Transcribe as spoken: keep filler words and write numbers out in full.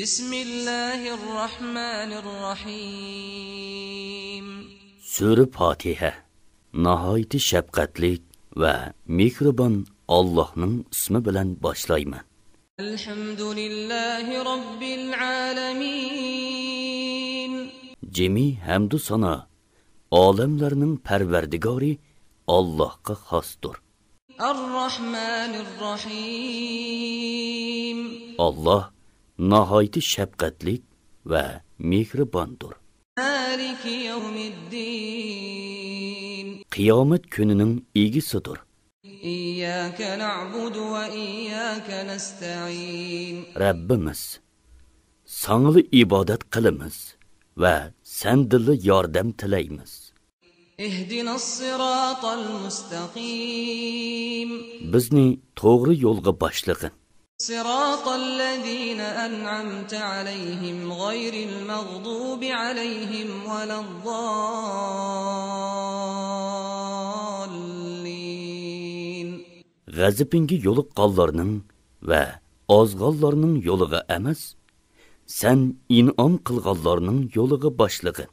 بسم الله الرحمن الرحيم. سۈرە پاتىھە. ناھايىتى شەپقەتلىك ۋە مېھرىبان ئاللاھنىڭ ئىسمى بىلەن باشلايمەن. الحمد لله رب العالمين. جىمى ھەمدۇ سانا ئالەملەرنىڭ پەرۋەردىگارى ئاللاھقا خاستۇر. الرحمن الرحيم. ئاللاھ ناھايىتى شەپقەتلىك ۋە مېھرىباندۇر. مالك يوم الدين. قىيامەت كۈنىنىڭ ئىگىسىدۇر. إياك نعبد وإياك نستعين. رەببىمىز، ساڭىلا ئىبادەت قىلىمىز ۋە سەندىنلا ياردەم تىلەيمىز. اهدنا الصراط المستقيم. بىزنى توغرا يولغا باشلىغىن. صراط الذين أنعمت عليهم غير المغضوب عليهم ولا الضالين. غەزىپىڭگە يولۇققانلارنىڭ ۋە ئازغانلارنىڭ يولىغا ئەمەس، سەن ئىنئام قىلغانلارنىڭ يولىغا باشلىغىن.